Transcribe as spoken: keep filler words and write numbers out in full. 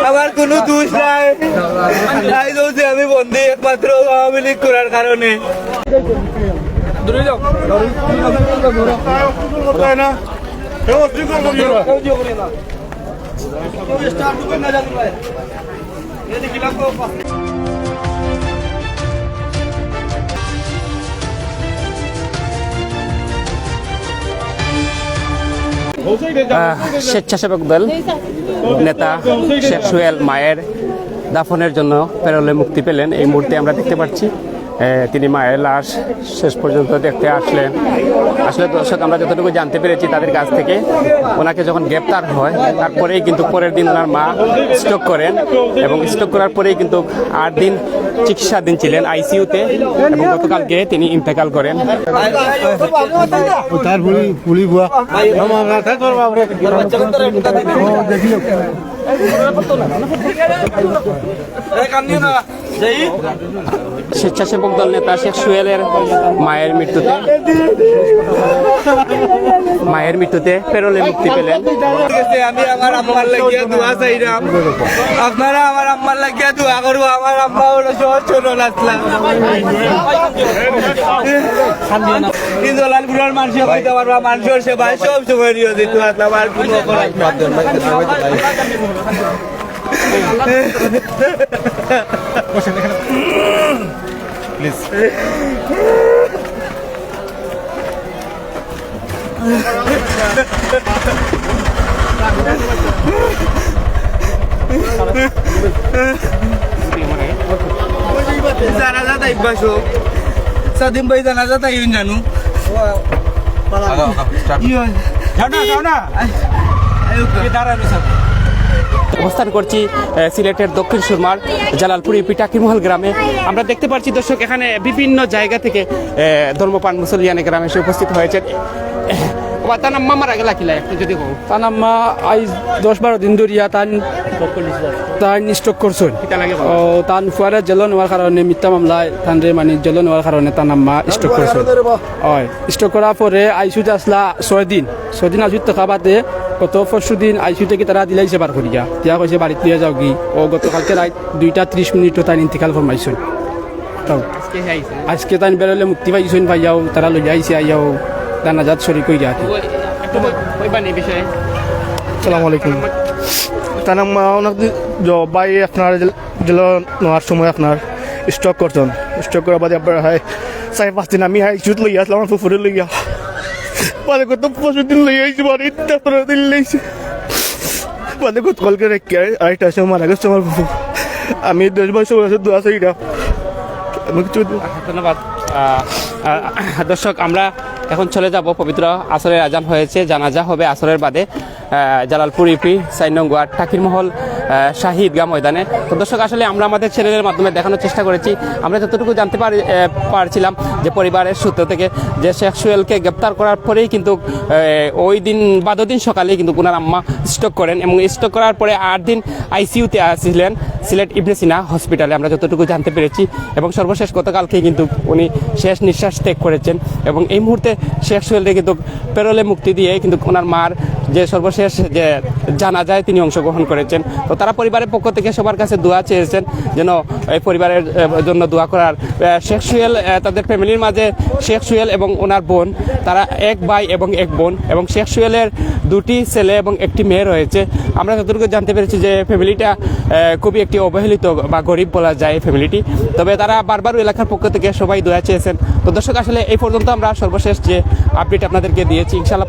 আমার কোনো দোষ নাই। আইজ যে আমি বন্দি একমাত্র আওয়ামী লীগ করার কারণে। আহ, স্বেচ্ছাসেবক দল নেতা শেখ সোহেল মায়ের দাফনের জন্য প্যারোলে মুক্তি পেলেন। এই মুহূর্তে আমরা দেখতে পাচ্ছি, আহ, তিনি মায়ের লাশ শেষ পর্যন্ত দেখতে আসলেন। আসলে দর্শক, আমরা যতটুকু জানতে পেরেছি তাদের কাছ থেকে, ওনাকে যখন গ্রেপ্তার হয়, তারপরেই কিন্তু পরের দিন ওনার মা স্ট্রোক করেন এবং স্ট্রোক করার পরেই কিন্তু আট দিন চিকিৎসাধীন ছিলেন আইসিইউতে এবং গতকালকে তিনি ইন্তেকাল করেন। তার পুলি, পুলি বুয়া। আমার মাথা তোর বাপরে। ও, দেখিও। স্বেচ্ছাসেবক দল নেতা শেখ সোহেলের মায়ের মৃত্যুতে, মায়ের মৃত্যুতে প্যারোলে মুক্তি পেলেন। আমি আমার আম্মার লাগিয়া দোয়া চাইলাম, আপনারা আমার আম্মার লাগিয়া দোয়া করবো। আমার আম্মা হলো সহজ সরল আসলাম। কিন্তু লালপুরের মানুষে কইতে পারবা, মানুষের সেবায় সব সময় নিয়োজিত আসলাম। আর কোনো অপরাধ নাই। প্লিজ। জানাজা তাই বাসো। সাদিম ভাই জানাজা তাই জানু। কি হয়? যাও না, যাও না। আই, আই, ওকে। অবস্থান করছি, আহ, সিলেটের দক্ষিণ সুরমার জালালপুর ইউপি টাকিমহল গ্রামে। আমরা দেখতে পাচ্ছি দর্শক, এখানে বিভিন্ন জায়গা থেকে, আহ, ধর্মপ্রাণ মুসল্লিয়ানে গ্রামে এসে উপস্থিত হয়েছেন। বাবা, তার নাম মামার আগে লাকিলা, একটু যদি কও। তার নাম মা আইজ দশ বারো দিন ধরিয়া তান, তান স্ট্রোক করছইন। কিতা লাগে বাবা? ও, তান ফুয়ারে জেলো নেওয়ার কারণে মিথ্যা মামলায় তানরে মানে জেলো নেওয়ার কারণে তান আম্মা স্ট্রোক করছইন। অয়, স্ট্রোক করার পরে আইসিইউতে আসলা ছয় দিন। ছয় দিন আইসিইউত থাকা বাদে গত পরশু দিন আইসিইউ থাকি তারা দিলাইছে বার করিয়া। দিয়া কইছে, "বাড়িত লইয়া যাওগি।" ও গতকালকে রাইত দুইটা ত্রিশ মিনিটও তাইন ইন্তিকাল ফরমাইছইন। তাও আজকে হে আইছে? আজকে তাইন প্যারোলে মুক্তি পাইছইন, পাইয়াও তারা লইয়া আইছে, আইয়াও জানাজাত শরিক অইয়া আর কি। ও, একটু কই-, কইবা নি বিষয়ে? আসসালামু আলাইকুম। তার নাম, আহ, ওনার দি-, জ-, ভাই আপনার জেল-, জেলো নেওয়ার সময় আপনার স্ট্রোক করছইন। স্ট্রোক করার বাদে আপনার হয় চার পাঁচ দিন আমি আইসিইউত লইয়া আসলাম, আমার ফুফুরে লইয়া। মানে গত পরশু দিন লইয়া আইছি বাড়িত, তারপরে দিন লইছি। মানে গতকালকে রাইত আড়াইটার সময় মারা গেছে আমার ফুফু। আমি দেশবাসী সবার কাছে দোয়া চাই এটা। আমি কিছু ধন্যবাদ। আহ, আহ, দর্শক, আমরা এখন চলে যাব, পবিত্র আসরের আজান হয়েছে, জানাজা হবে আসরের বাদে, আহ, জালালপুর ইউপি চার নং ওয়ার্ড টাকির মহল, আহ, শাহী ঈদগাহ ময়দানে। তো দর্শক, আসলে আমরা আমাদের চ্যানেলের মাধ্যমে দেখানোর চেষ্টা করেছি, আমরা যতটুকু জানতে পারি, আহ, পারছিলাম যে পরিবারের সূত্র থেকে যে শেখ সোহেলকে গ্রেপ্তার করার পরেই কিন্তু, আহ, ওই দিন বাদর দিন সকালেই কিন্তু ওনার আম্মা স্ট্রোক করেন এবং স্ট্রোক করার পরে আট দিন আইসিইউতে আছিলেন সিলেট ইবনে সিনা হসপিটালে, আমরা যতটুকু জানতে পেরেছি। এবং সর্বশেষ গতকালকেই কিন্তু উনি শেষ নিঃশ্বাস ত্যাগ করেছেন এবং এই মুহূর্তে শেখ সোহেলকে কিন্তু প্যারোলে মুক্তি দিয়ে কিন্তু ওনার মার যে সর্বশেষ যে জানাজায় তিনি অংশগ্রহণ করেছেন। তো তারা পরিবারের পক্ষ থেকে সবার কাছে দোয়া চেয়েছেন যেন এই পরিবারের, আহ, জন্য দোয়া করার। আহ, শেখ সোহেল, আহ, তাদের ফ্যামিলির মাঝে শেখ সোহেল এবং ওনার বোন, তারা এক ভাই এবং এক বোন এবং শেখ সোহেলের দুটি ছেলে এবং একটি মেয়ে রয়েছে। আমরা যতটুকু জানতে পেরেছি যে ফ্যামিলিটা, আহ, খুবই একটি অবহেলিত বা গরিব বলা যায় এই ফ্যামিলিটি। তবে তারা বারবার এলাকার পক্ষ থেকে সবাই দোয়া চেয়েছেন। তো দর্শক, আসলে এই পর্যন্ত আমরা সর্বশেষ যে আপডেট আপনাদেরকে দিয়েছি। ইনশাআল্লাহ